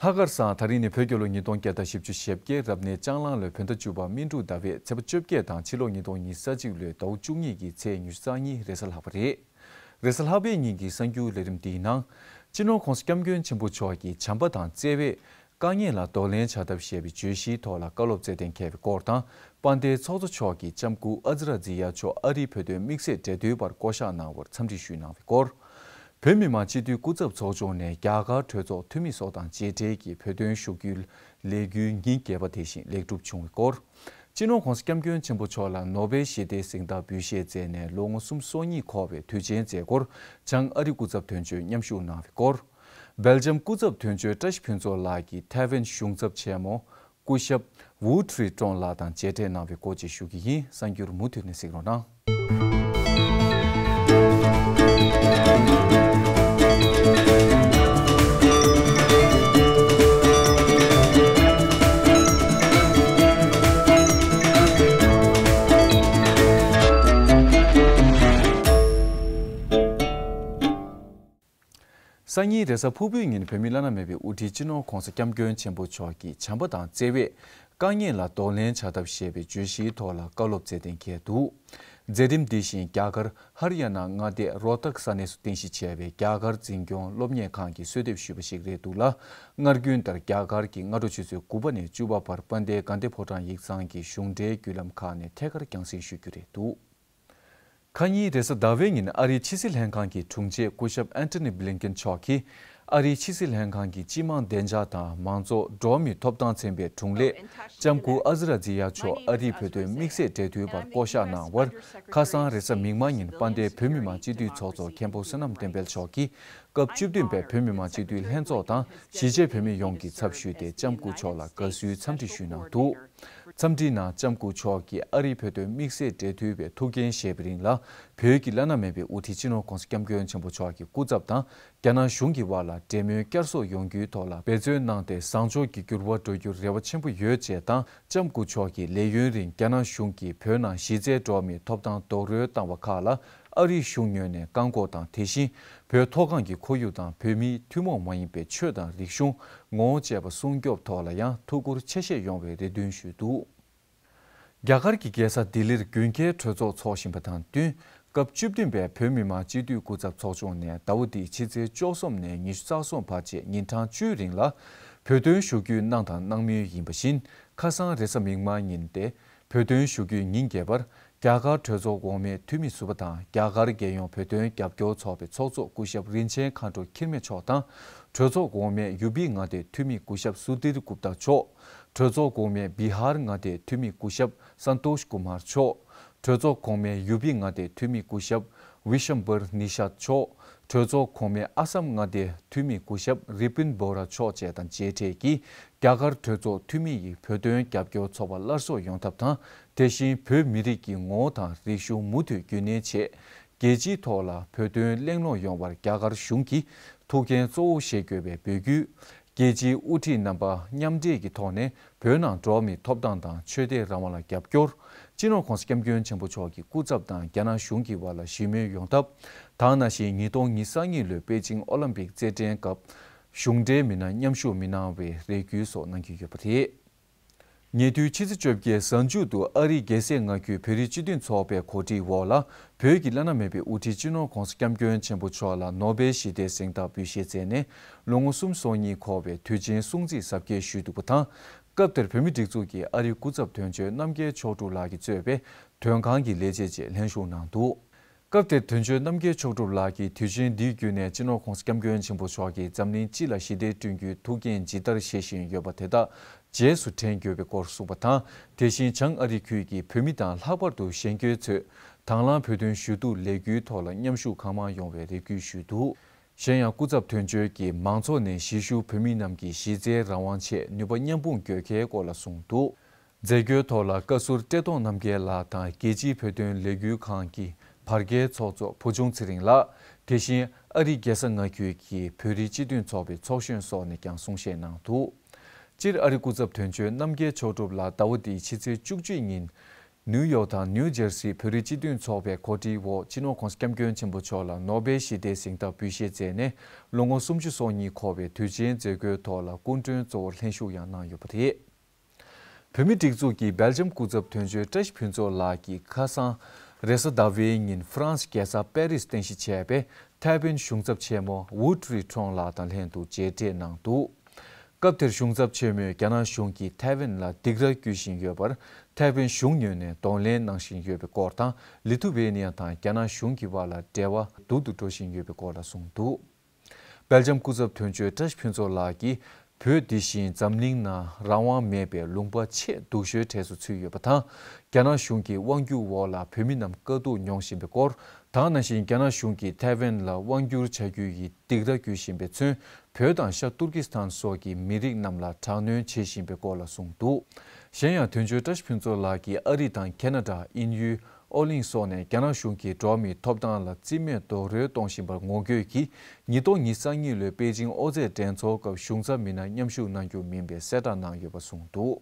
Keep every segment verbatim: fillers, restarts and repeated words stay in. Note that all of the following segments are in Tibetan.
ལྷག་དཀར་བཟང་། ད་རིང་ནི་བོད་རྒྱལ་ལོ་ཉིས་སྟོང་བརྒྱ་དང་བཞི་བཅུ་ཞེ་བརྒྱད། རབ་གནས་ལྕགས་གླང་ལོའི་བོད་ཟླ་བཅུ་པ་སྨིན་དྲུག་ཟླ་བའི་ཚེས་པ་བཅོ་བརྒྱད་དང་ཕྱི་ལོ་ཉིས་སྟོང་ཉི་ཤུ་རྩ་གཅིག་ལོའི་ཟླ་བ་བཅུ་གཉིས་ཀྱི་ཚེས་ཉི་ཤུ་རྩ་གཉིས་རེས་གཟའ་ལྷག་པ་རེད། རེས་གཟའ་ལྷག་པའི་ཉིན་གྱི་གསར་འགྱུར་ལས་རིམ་འདིའི་ནང་། སྤྱི་ནོར་༧གོང་ས་༧སྐྱབས་མགོན་ཆེན་པོ་མཆོག་གིས་བྱམས་པ་དང་བརྩེ་བས་དཀའ་ངལ་ལ་གདོང་ལེན་བྱ་ཐབས་ཞེས་པའི་བརྗོད་གཞིའི་ཐོག་ལ་བཀའ་སློབ་སྩལ་གཏན་འཁེལ་བའི་སྐོར་དང་། དཔལ་ལྡན་ཚོགས་གཙོ་མཆོག་གིས་ལྕམ་སྐུ་ཨ་ཛི་ར་ཛི་ཡ་མཆོག་ཨ་རིའི་བོད་དོན་དམིགས་བསལ་འབྲེལ་མཐུད་པར་བསྐོ་གཞག་གནང་བར་འཚམས་འདྲི་ཞུས་གནང་བའི་སྐོར། བོད་མི་མང་སྤྱི་འཐུས་སྐུ་ཚབ་ཚོགས་ཆུང་ནས་རྒྱ་གར་གྲོས་ཚོགས་འཐུས་མི་སོགས་དང་མཇལ་འཕྲད་ཀྱིས་བོད་དོན་ཞུ་སྐུལ་ལས་འགུལ་ཉིན་བརྒྱད་པ་དེ་བཞིན་ལེགས་གྲུབ་བྱུང་བའི་སྐོར། སྤྱི་ནོར་༧གོང་ས་༧སྐྱབས་མགོན་ཆེན་པོ་མཆོག་ལ་ནོ་བེལ་ཞི་བདེའི་གཟེངས་རྟགས་འབུལ་བཞེས་མཛད་ནས་ལོ་ངོ་སུམ་ཅུ་སོ་གཉིས་འཁོར་བའི་དུས་ཆེན་མཛད་སྒོར་བྱང་ཨ་རི་སྐུ་ཚབ་དོན་གཅོད་མཉམ་ཞུགས་གནང་བའི་སྐོར། སྦེལ་ཇམ་སྐུ་ཚབ་དོན་གཅོད་བཀྲ་ཤིས་ཕུན་ཚོགས་ལགས་ཀྱིས་ཐའེ་ཝན་གཞུང་ཚབ་ཆེན་མོ་སྐུ་ཞབས་ཝུའུ་ཁྲི་ཀྲོང་ལགས་དང་མཇལ་འཕྲད་གནང་བའི་སྐོར་བཅས་ཞུ་གི་ཡིན། གསར་འགྱུར་མུ་མཐུད་ནས་གཟིགས་རོགས་གནང་། སང་ཉིན་རེས་གཟའ་ཕུར་བུའི་ཉིན་བོད་མིའི་བླ་ན་མེད་པའི་དབུ་ཁྲིད་སྤྱི་ནོར་༧གོང་ས་༧སྐྱབས་མགོན་ཆེན་པོ་མཆོག་གིས་བྱམས་པ་དང་བརྩེ་བས་དཀའ་ངལ་ལ་གདོང་ལེན་བྱ་ཐབས་ཞེས་པའི་བརྗོད་གཞིའི་ཐོག་ལ་བཀའ་སློབ་སྩལ་གཏན་འཁེལ་འདུག། མཛད་རིམ་འདི་བཞིན་རྒྱ་གར་ཧར་ཡ་ན་མངའ་སྡེ་རོ་ཏག་ས་གནས་སུ་རྟེན་གཞི་བྱས་པའི་རྒྱ་གར་འཛིན་སྐྱོང་སློབ་གཉེར་ཁང་གིས་གསོལ་འདེབས་ཞུས་པ་ཞིག་རེད་འདུག་ལ། སྔར་རྒྱུན་ལྟར་རྒྱ་གར་གྱི་སྔ་དྲོ་ཆུ་ཚོད་དགུ་པ་ནས་བཅུ་པ་བར་དཔལ་ལྡན་དགའ་ལྡན་ཕོ་བྲང་ཡིག་ཚང་གི་གཞུང་འབྲེལ་བརྒྱུད་ལམ་ཁག་ནས་ཐད་ཀར་རྒྱང་སྲིང་ཞུ་རྒྱུ་རེད་འདུག། ཁ་ཉིན་རེས་གཟའ་ཟླ་བའི་ཉིན་ཨ་རིའི་ཕྱི་སྲིད་ལྷན་ཁང་གི་དྲུང་ཆེ་སྐུ་ཞབས་ཨན་ཐོ་ནི་བྷི་ལིན་ཀེན་མཆོག་གིས་ཨ་རིའི་ཕྱི་སྲིད་ལྷན་ཁང་གི་སྤྱི་དམངས་བདེ་འཇགས་དང་མང་གཙོ་འགྲོ་བ་མིའི་ཐོབ་ཐང་ཚན་པའི་དྲུང་ལས་ལྕམ་སྐུ་ཨ་ཛི་ར་ཛི་ཡ་མཆོག་ཨ་རིའི་བོད་དོན་དམིགས་བསལ་འབྲེལ་མཐུད་པར་བསྐོ་གཞག་གནང་བར། ཁ་སང་རེས་གཟའ་མིག་དམར་ཉིན་དཔལ་ལྡན་བོད་མི་མང་སྤྱི་འཐུས་ཚོགས་གཙོ་མཁན་པོ་བསོད་ནམས་བསྟན་འཕེལ་མཆོག་གིས་སྐབས་བཅུ་བདུན་པའི་བོད་མི་མང་སྤྱི་འཐུས་ལྷན་ཚོགས་དང་གཞིས་བྱེས་བོད་མི་ཡོངས་ཀྱི་ཚབ་ཞུས་ཏེ་ལྕམ་སྐུ་མཆོག་ལ་དགའ་བསུའི་འཚམས་འདྲི་ཞུས་གནང་འདུག། འཚམས་འདྲིའི་ནང་ལྕམ་སྐུ་མཆོག་གིས་ཨ་རིའི་བོད་དོན་དམིགས་བསལ་འབྲེལ་མཐུད་པའི་ཐུགས་འགན་བཞེས་པའི་རིང་ལ། བོད་ཀྱི་བླ་ན་མེད་པའི་དབུ་ཁྲིད་སྤྱི་ནོར་༧གོང་ས་༧སྐྱབས་མགོན་ཆེན་པོ་མཆོག་གི་སྐུ་ཚབ་དང་རྒྱ་ནག་གཞུང་གི་དབར་ལ་འབྲེལ་མོལ་བསྐྱར་གསོ་ཡོང་རྒྱུའི་ཐོག་ལ་འབད་བརྩོན་གནང་སྟེ་བཟང་ཕྱོགས་ཀྱི་འགྱུར་བ་འགྲོ་རྒྱུར་རེ་བ་ཆེན་པོ་ཡོད་ཅེས་དང་། ལྕམ་སྐུ་མཆོག་གིས་ལས་ཡུན་རིང་རྒྱ་ནག་གཞུང་གིས་བོད་ནང་གཞི་རྩའི་འགྲོ་བ་མིའི་ཐོབ་ཐང་རྡོག་རོལ་བཏང་བ་ཁག་ལ་ཨ་རིའི་གཞུང་ངོས་ནས་བཀག་འགོག་དང་། དེ་བཞིན་བོད་མཐོ་སྒང་གི་ཁོར་ཡུག་དང་བོད་མིའི་ཐུན་མོང་མ་ཡིན་པའི་ཆོས་དང་རིག་གཞུང་ངོ་བོ་བཅས་པ་སྲུང་སྐྱོབ་ཐོག་ལ་ཡང་ཐུགས་ཁུར་ཆེ་བཞེས་ཡོང་བའི་རེ་འདུན་ཞུས་འདུག། རྒྱ་གར་གྱི་རྒྱལ་ས་ལྡི་ལིར་དགུན་ཁའི་གྲོས་ཚོགས་འཚོགས་བཞིན་པ་དང་བསྟུན། སྐབས་བཅུ་བདུན་པའི་བོད་མི་མང་སྤྱི་འཐུས་སྐུ་ཚབ་ཚོགས་ཆུང་ནས་ཟླ་བ་འདིའི་ཕྱི་ཚེས་བཅུ་གསུམ་ནས་ཉི་ཤུ་རྩ་གསུམ་བར་བཅས་ཉིན་གྲངས་བཅུའི་རིང་ལ་བོད་དོན་ཞུ་སྐུལ་གནང་དང་གནང་མུས་ཡིན་པ་བཞིན། ཁ་སང་རེས་གཟའ་མིག་དམར་ཉིན་ཏེ་བོད་དོན་ཞུ་སྐུལ་ཉིན་བརྒྱད་པར། རྒྱ་གར་གྲོས་ཚོགས་འོག་མའི་འཐུས་མི་ཟུར་པ་དང་། རྒྱ་གར་རྒྱལ་ཡོངས་བོད་དོན་རྒྱབ་སྐྱོར་ཚོགས་པའི་ཚོགས་གཙོ་སྐུ་ཞབས་རིན་ཆེན་མཁའ་འགྲོ་འཁྱིལ་མེད་མཆོག་དང་། གྲོས་ཚོགས་འོག་མའི་ཡུ་པི་མངའ་སྡེའི་འཐུས་མི་སྐུ་ཞབས་སུ་དིར་གུབ་ཏ་མཆོག། གྲོས་ཚོགས་གོང་མའི་བི་ཧར་མངའ་སྡེའི་འཐུས་མི་སྐུ་ཞབས་སན་ཏོཤ་ཀུ་མར་མཆོག། གྲོས་ཚོགས་གོང་མའི་ཡུ་པི་མངའ་སྡེའི་འཐུས་མི་སྐུ་ཞབས་ཝི་ཤམ་བར་ནི་ཤད་མཆོག། གྲོས་ཚོགས་གོང་མའི་ཨ་སམ་མངའ་སྡེའི་འཐུས་མི་སྐུ་ཞབས་རི་པིན་བྷོ་ར་མཆོག་བཅས་དང་མཇལ་འཕྲད་ཀྱིས། རྒྱ་གར་གྲོས་ཚོགས་འཐུས་མི་ཡི་བོད་དོན་རྒྱབ་སྐྱོར་ཚོགས་པ་སླར་གསོ་ཡོང་ཐབས་དང་། དེ་བཞིན་བོད་མི་རིགས་ཀྱི་ངོ་བོ་དང་རིག་གཞུང་མུ་མཐུད་རྒྱུན་གནས་ཆེད། རྒྱལ་སྤྱིའི་ཐོག་ལ་བོད་དོན་གླེང་སློང་ཡོང་བར་རྒྱ་གར་གཞུང་གིས་ཐུགས་འགན་གཙོ་བོ་བཞེས་དགོས་པའི་འབོད་སྐུལ། རྒྱལ་སྤྱིའི་དབུ་ཁྲིད་རྣམ་པ་མཉམ་འབྲེལ་གྱི་ཐོག་ནས་བོད་ནང་འགྲོ་བ་མིའི་ཐོབ་ཐང་དང་ཆོས་དད་རང་དབང་ལ་རྒྱབ་སྐྱོར། སྤྱི་ནོར་༧གོང་ས་༧སྐྱབས་མགོན་ཆེན་པོ་མཆོག་གི་སྐུ་ཚབ་དང་རྒྱ་ནག་གཞུང་གི་དབར་ལ་ཞི་མོལ་ཡོང་ཐབས། ད་ག་ནང་བཞིན་ཉིས་སྟོང་ཉི་ཤུ་རྩ་གཉིས་ལོའི་པེ་ཅིང་ཨོ་ལིམ་པིག་རྩེད་འགྲན་སྐབས་གཞུང་འབྲེལ་མི་སྣ་མཉམ་ཞུགས་མི་གནང་བའི་རེ་སྐུལ་སོགས་གནང་གི་ཡོད་པ་རེད། ཉེ་དུས་ཕྱི་ཚེས་བཅོ་བརྒྱད་གཟའ་མཇུག་ཏུ་ཨ་རིའི་རྒྱལ་སའི་མངའ་ཁུལ་བོད་རིགས་སྤྱི་མཐུན་ཚོགས་པའི་གོ་སྒྲིག་འོག་ལ། བོད་ཀྱི་བླ་ན་མེད་པའི་དབུ་ཁྲིད་སྤྱི་ནོར་༧གོང་ས་༧སྐྱབས་མགོན་ཆེན་པོ་མཆོག་ལ་ནོ་བེལ་ཞི་བདེའི་གཟེངས་རྟགས་འབུལ་བཞེས་མཛད་ནས་ལོ་ངོ་སུམ་ཅུ་སོ་གཉིས་འཁོར་བའི་དུས་ཆེན་སྲུང་བརྩི་གཟབ་རྒྱས་ཞུས་འདུག་པ་དང་། སྐབས་དེར་བོད་མིའི་སྒྲིག་འཛུགས་ཀྱི་ཨ་རིའི་སྐུ་ཚབ་དོན་གཅོད་རྣམ་རྒྱལ་མཆོག་གྲུབ་ལགས་ཀྱིས་གཙོས་པའི་དོན་ཁང་གི་ལས་བྱེད་བཅས་ལྷན་ཞུགས་གནང་འདུག། སྐབས་དེར་དོན་གཅོད་རྣམ་རྒྱལ་མཆོག་གྲུབ་ལགས་ཀྱིས་དུས་ཆེན་འདིའི་བརྒྱུད་ནས་སྤྱི་ནོར་༧གོང་ས་༧སྐྱབས་མགོན་ཆེན་པོ་མཆོག་གིས་འཛམ་གླིང་སྤྱི་ལ་ཞི་བདེ་བསྐྲུན་རྒྱུའི་ཐུགས་འགན་ཇི་ལྟར་བཞེས་བཞིན་ཡོད་པ་དེ་དག་རྗེས་སུ་དྲན་དགོས་པའི་སྐོར་གསུངས་པ་དང་། དེ་བཞིན་བྱང་ཨ་རི་ཁུལ་གྱི་བོད་མི་དང་ལྷག་པར་དུ་གཞན་སྐྱེས་ཚོས་དང་བླངས་བོད་དོན་ཞུ་གཏུག་ལས་འགུལ་ཐོག་ལ་མཉམ་ཞུགས་གང་མང་ཡོང་བའི་རེ་སྐུལ་ཞུས་འདུག། གཞན་ཡང་སྐུ་ཚབ་དོན་གཅོད་ཀྱིས་མང་ཚོགས་ནས་གཞིས་བཞུགས་བོད་མི་རྣམས་ཀྱི་གཞི་རྩའི་རང་དབང་ཆེད་ནུས་པ་མཉམ་སྤུངས་དགོས་གལ་སྐོར་ལ་གསུངས་འདུག། མཛད་སྒོའི་ཐོག་ལ་བཀའ་ཟུར་བཀྲས་མཐོང་རྣམ་རྒྱལ་ལགས་དང་རྒྱལ་སྤྱིའི་བོད་དོན་ལས་འགུལ་ཁང་གི་བར་བརྒལ་ཚོགས་གཙོ་བུ་ཆུང་ཚེ་རིང་ལགས། དེ་བཞིན་ཨ་རིའི་རྒྱལ་ས་མངའ་ཁུལ་གྱི་བོད་རིགས་སྤྱི་མཐུན་ཚོགས་པའི་ཚོགས་གཞོན་སོགས་ནས་ཀྱང་གསུང་བཤད་གནང་འདུག། སྤྱིར་ཨ་རིའི་སྐུ་ཚབ་དོན་གཅོད་རྣམ་རྒྱལ་མཆོག་གྲུབ་ལགས་ཟླ་བ་འདིའི་ཕྱི་ཚེས་བཅུ་གཅིག་ཉིན། ནིའུ་ཡོག་དང་ནིའུ་ཇར་སིའི་བོད་རིགས་སྤྱི་མཐུན་ཚོགས་པའི་གོ་སྒྲིག་འོག་སྤྱི་ནོར་༧གོང་ས་༧སྐྱབས་མགོན་ཆེན་པོ་མཆོག་ལ་ནོ་སྦེལ་ཞི་བདེའི་གཟེངས་རྟགས་འབུལ་བཞེས་མཛད་ནས་ལོ་ངོ་སུམ་ཅུ་སོ་གཉིས་འཁོར་བའི་དུས་ཆེན་མཛད་སྒོའི་ཐོག་ལ་སྐུ་མགྲོན་གཙོ་བོར་ལྷན་ཞུགས་ཡང་གནང་ཡོད་པ་རེད། བོད་མིའི་སྒྲིག་འཛུགས་ཀྱི་སྦེལ་ཇམ་སྐུ་ཚབ་དོན་གཅོད་བཀྲ་ཤིས་ཕུན་ཚོགས་ལགས་ཀྱིས་ཁ་སང་རེས་གཟའ་ཟླ་བའི་ཉིན་ཧྥ་རན་སི་རྒྱལ་ས་པེ་རིས་རྟེན་གཞི་བྱས་པའི་ཐའེ་ཝན་གཞུང་ཚབ་ཆེན་མོ་ཝུ་ཀྲི་ཁྲོང་ལགས་དང་ལྷན་དུ་མཇལ་འཕྲད་གནང་འདུག་སྐབས་དེར་གཞུང་ཚབ་ཆེན་མོས་རྒྱ་ནག་གཞུང་གིས་ཐའེ་ཝན་ལ་སྡིགས་ར་སྐུལ་བཞིན་ཡོད་པར་ཐའེ་ཝན་གཞུང་ངོས་ནས་གདོང་ལེན་གནང་བཞིན་ཡོད་པའི་སྐོར་དང་། ལི་ཐུ་ཝེ་ནི་ཡ་དང་རྒྱ་ནག་གཞུང་གི་བར་ལ་འབྲེལ་བ་སྡུག་ཏུ་འགྲོ་བཞིན་ཡོད་པའི་སྐོར་ལ་གསུངས་འདུག་སྦེལ་ཇམ་སྐུ་ཚབ་དོན་གཅོད་བཀྲ་ཤིས་ཕུན་ཚོགས་ལགས་ཀྱིས། བོད་འདི་བཞིན་འཛམ་གླིང་ནང་རང་དབང་མེད་པའི་ལུང་པ་ཆེས་སྡུག་ཤོས་གྲས་སུ་ཚུད་ཡོད་པ་དང་། རྒྱ་ནག་གཞུང་གི་དབང་སྒྱུར་འོག་ལ་བོད་མི་རྣམས་དཀའ་སྡུག་མྱོང་བཞིན་པའི་སྐོར། ད་ག་ནང་བཞིན་རྒྱ་ནག་གཞུང་གིས་ཐའེ་ཝན་ལ་དབང་སྒྱུར་བྱ་རྒྱུ་ཡི་སྡིགས་ར་སྐུལ་བཞིན་པས་མཚོན། བོད་དང་ཤར་ཏུར་ཀི་སི་ཐན་སོགས་ཀྱི་མི་རིགས་རྣམས་ལ་དྲག་གནོན་བྱེད་བཞིན་པའི་སྐོར་ལ་གསུངས་འདུག་གཞན་ཡང་དོན་གཅོད་བཀྲ་ཤིས་ཕུན་ཚོགས་ལགས་ཀྱིས་ཨ་རི་དང་ཁེ་ན་ཌ། དབྱིན་ཡུལ། ཨོ་གླིང་སོགས་ནས་རྒྱ་ནག་གཞུང་གིས་འགྲོ་བ་མིའི་ཐོབ་ཐང་ལ་རྩིས་མེད་རྡོག་རོལ་གཏོང་བཞིན་པར་ངོ་རྒོལ་གྱིས། ཉིས་སྟོང་ཉི་ཤུ་རྩ་གཉིས་ལོའི་པེ་ཅིང་ཨོ་རྩེད་འགྲན་ཚོགས་སྐབས་གཞུང་ཚབ་མི་སྣ་མཉམ་ཞུགས་གནང་རྒྱུ་མིན་པའི་གསལ་བསྒྲགས་གནང་ཡོད་པ་གསུངས་འདུག་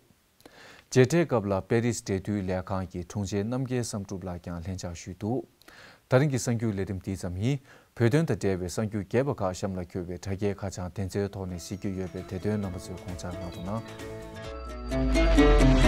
མཇལ་འཕྲད་སྐབས་ལ་པེ་རིས་འབྲེལ་མཐུད་ལས་ཁང་གི་དྲུང་ཆེ་རྣམ་རྒྱལ་བསམ་གྲུབ་ལགས་ཀྱང་ལྷན་བཅར་ཞུས་འདུག་ད་རིང་གི་གསར་འགྱུར་ལས་རིམ་འདི་ཙམ་ཡིན། བོད་དོན་དང་འབྲེལ་བའི་གསར་འགྱུར་རྒྱས་པ་ཁག་གཤམ་ལ་འཁོད་པའི་དྲ་རྒྱའི་ཁ་བྱང་དེ་ཚོའི་ཐོག་ནས་གཟིགས་རྒྱུ་ཡོད་པས། དེ་དོན་རྣམ་པ་ཚོས་དགོངས་འཇགས་གནང་རོགས་གནང་།